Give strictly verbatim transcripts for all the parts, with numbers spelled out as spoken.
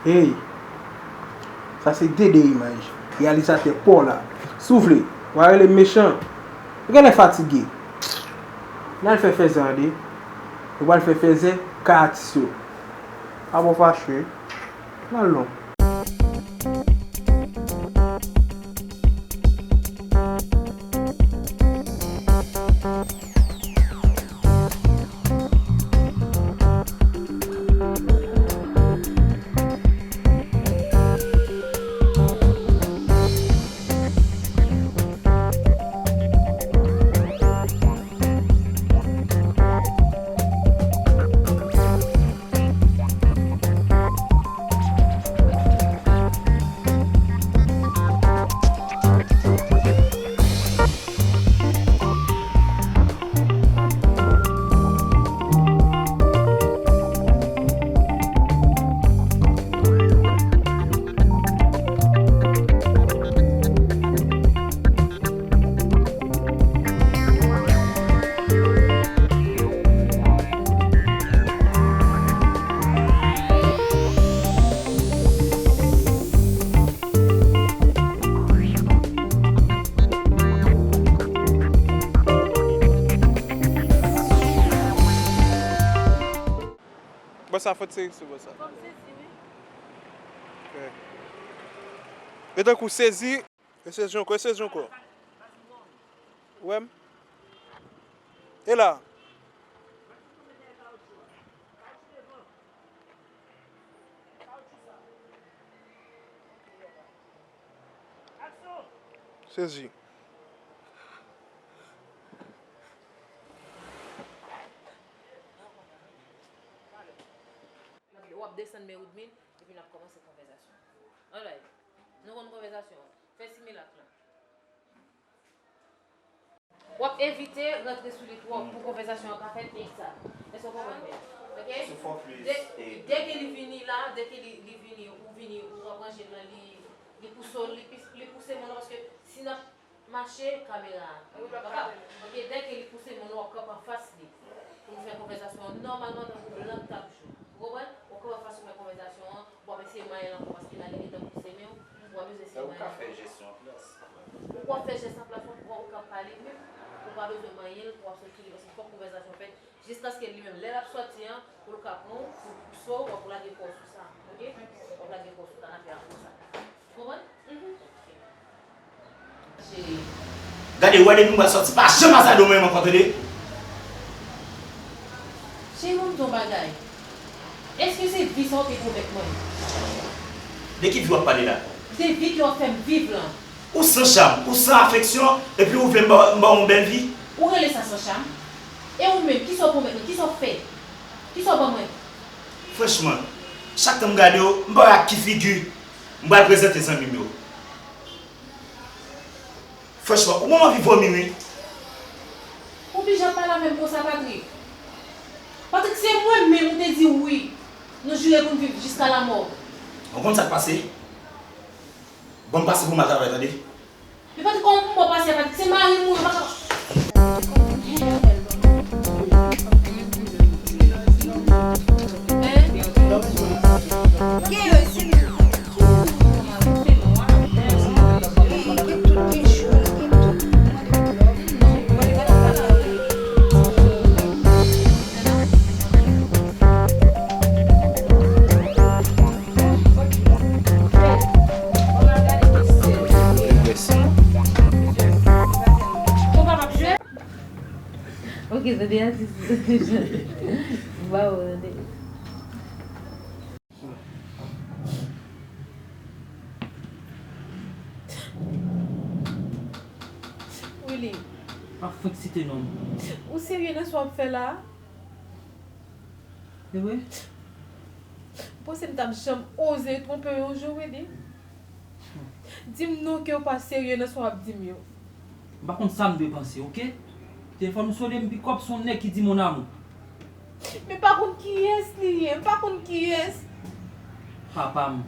Hey! Sa se Dede Imaj, reyalizatè pa w la. Si w vle, w a rele m mechan. Ou genlè fatige. N al fè fèzè tande. Nou pral fè fèzè kay atis yo. Pa bon fache. N al non. Bò sa, fòt sezi sou bò sa. Fò m sezi, wi. Ok. E tankou sezi. E sezi ankò, e sezi ankò. Ou wè m? E la. Sezi. W ap desann men Woodmine, epi n ap kòmanse konvèsasyon. Alright. Nou konn konvèsasyon an. Fè similak lan. W ap evite rantre sou li twòp pou konvèsasyon an ka fèt egzak. Èske w konprann mwen? Ok? Sou fòk plis, de, e, dèke li vini la, dèke li, li vini, ou vini, ou pran je l lan, li, li pouse w, li pis-, li pouse men w, paske si n ap mache, kamera a. Ok, dèke li pouse men w, w ap kanpe anfas li. Pou nou fè konvèsasyon an nòmalman, tankou blan k t ap jwe. Ou konprann? W ap kanpe anfas, ou fè konvèsasyon an, w ap eseye manyen l ankò paske la li gentan pouse men w, w ap bezwen eseye manyen l ankò. Ou ka fè jès yon plas. Ou w ap fè jès an plas, w ap, w ap pale menm, ou pa bezwen manyen l pou w ap soti li, paske fòk konvèsasyon fèt, jiskaske li menm, lè l ap sòti an, pou l ka pran w, pou l pouse w, w ap lage kò w sou sa, ok? W ap lage kò w sou kanapè a konsa. Ou konprann? Mhm. Cheri. Gade, ou wè depi m pral sòti, pa janm azade w menm ankò, tande? Cheri, ban m di w yon bagay. Èske se vi sa w te pwomèt mwen? De ki vi w ap pale la? De vi ke w ap fè m viv lan. Ou san cham, ou san afeksyon, epi ou vle m ba, m ba w yon bèl vi? Ou rele sa san cham? E ou menm, kisa w pwomèt mwen? Kisa w fè? Kisa w ban mwen? Franchman, chak tan m gade w, m pa wè ak ki figi m pral prezante zanmi m yo. Franchman, ou ban m anvi vomi, wi. Ou oblije ap pale avè m konsa, Patrick. Patrick, se mwen menm ou te di wi. Nou jire pou n viv jiska lamò. Ou konn sa k pase? Ban m pase pou m al travay, tande? Men Patrick, kòman pou m ba w pase a, Patrick? Se mari m ou ye, ou pa ka. Ok, tande atis. Ba ou tande. Willy. Pa fwenk site non m. Ou serye nan sa w ap fè la? E vre? Ou panse m t ap janm oze twonpe w yon jou, Willy? Di m non ke w pa serye nan sa w ap di m yo. M pa konn sa m dwe panse, oke? Telefòn ou sone, m pikòp, se yon nèg ki di mon amour. Men pa konn kiyès li ye, m pa konn kiyès. Papa m.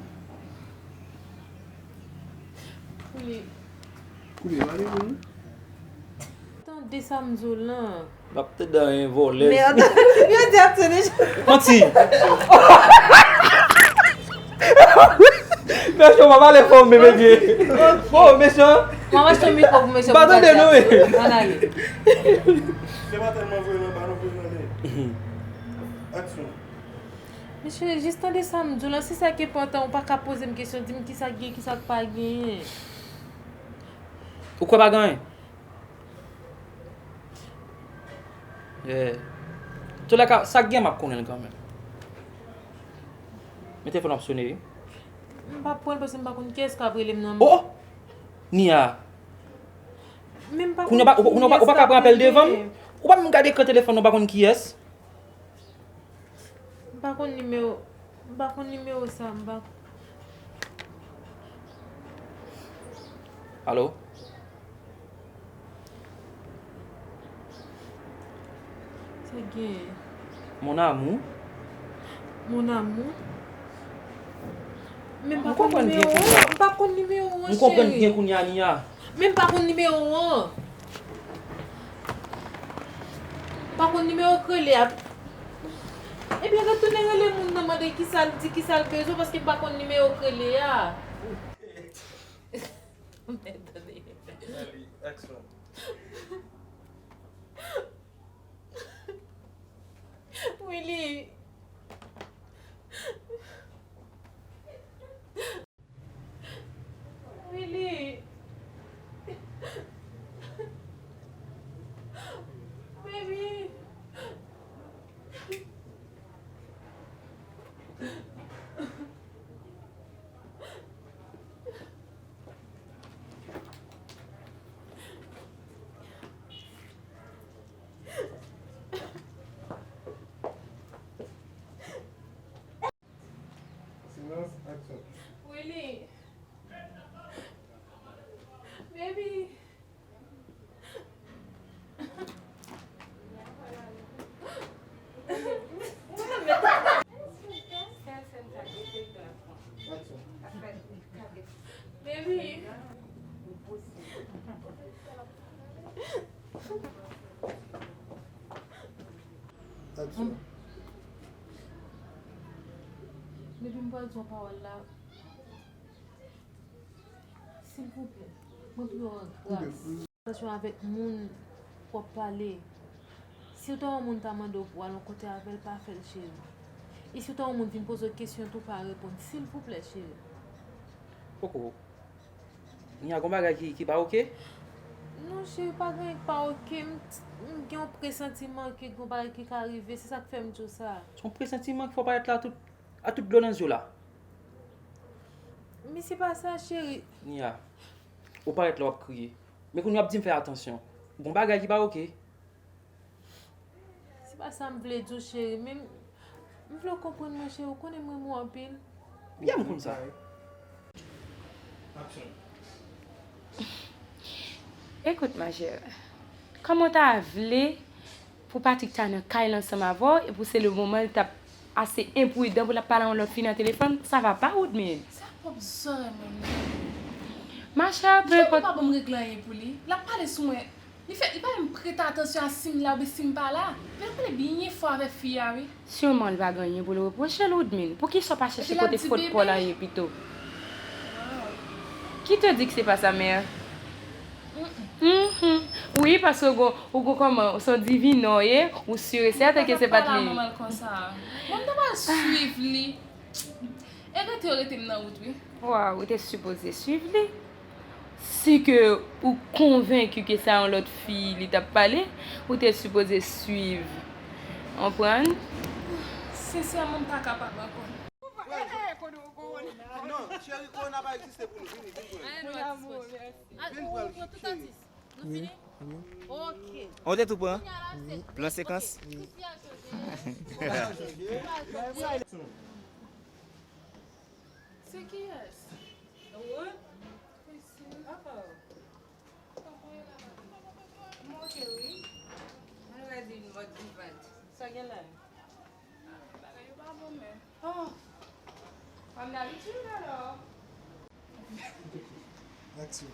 Koule. Koule, pa de moun. Tande sa m di w lan. N ap tande anyen vòlèz. Mèd. Yo di ap tande. Manti. Mesye, w pa pale fò, men mesye. Bon, mesye. Mwen achte yon mikwo pou mesye. Pa tande nou, wi. Ann ale. Se pa tèlman voye nan ba nou, voye nan de. Aksyon. Mesye, jis tande sa m di w lan, se sa ki enpòtan, ou pa ka poze m kesyon, di m kisa k gen, kisa k pa genyen. Ou kwè pa gen anyen? Yeah. Toulèka, sa k gen, m ap konnen l kanmenm. Men telefòn ap sone, wi. M p ap pran l paske m pa konn kiyès k ap rele m nan. Oh! Nia. Men m pa konn kiyès k ap rele m. Kounye a, ou pa ka pran apèl devan m? Ou pa menm gade ekran telefòn nan, ou pa konn kiyès? M pa konn nimewo, m pa konn nimewo sa, m pa. Alo? Sa gen? Mon amour? Mon amour? Men m pa konn nimewo an, m pa konn nimewo an, cheri. M konprann byen kounye a, Nia. Men m pa konn nimewo an. M pa konn nimewo k rele a. Ebyen, retounen rele moun nan, mande kisa l di, kisa l bezwen, paske m pa konn nimewo k rele a. Men tande. Willy. Willy. Baby. Silans, aksyon. Willy. Baby. Aksyon. Baby. Aksyon. Depi m pral di w pawòl la, silvouplè, mwen priye w an gras. Atansyon avèk moun w ap pale. Si w ta wè yon moun ta mande w pou w al yon kote avè l, pa fè l, cheri. E si w ta wè yon moun vin poze w kesyon tou, pa reponn, silvouplè, cheri. Poko. Nia, gon bagay ki, ki pa oke? Non, cheri, pa gen anyen ki pa oke. M, m gen yon presantiman ke gon bagay ki ka rive. Se sa k fè m di w sa. Se yon presantiman ki fè w parèt la tout, a tout dlo nan zye w la. Men se pa sa, cheri. Nia, ou parèt la w ap kriye. Men kounye a w ap di m fè atansyon. Gon bagay ki pa oke. Se pa sa m vle di w, cheri, men m, m vle w konprann mwen, cheri, ou konnen m renmen w anpil. Ya, m konn sa. Aksyon. Écoute, ma chère, kòman w ta vle pou Patrick ta nan kay la ansanm avè w, e pou se le moman li t ap ase enpridan pou l ap pale a yon lòt fi nan telefòn, ça va pas, Woodmine? Se a pwòp zòrèy mwen m nan. Ma chère, peu importe. Li pa ban m regle anyen pou li. L ap pale sou mwen. Li fè, li pa menm prete atansyon a si m la oubyen si m pa la. Men l ap pale byen fò avèk fi a, wi. Sûrement, li pa gen anyen pou l repwoche l, Woodmine. Poukisa w pa chèche kote fòt pa w la ye pito? Qui te dit que c'est pas sa mère? Mhm. Wi, paske ou gon, ou gon kòman, ou se yon divina w ye, ou sûr et certain ke se pa t li. Manman l konsa. Bon, m ta pral swiv li. E rete yo rete m nan wout, wi. Waw, ou te sipoze swiv li. Si ke ou konvenki ke se a yon lòt fi li t ap pale, ou te sipoze swiv. Konprann? Sensèman, m pa kapab ankò. Non, cheri, kowona pa egziste pou nou. Vini, vin pran l. Vin pran l, cheri. Nou fini? Ok. Ou te tou pran? Plan sekans? Se kiyès? Ou? Papa. M ok, wi. Mwen redi yon mòd vivant. Sa gen la? Bagay yo pa bon menm. Oh! Kòm dabitid alò. Aksyon.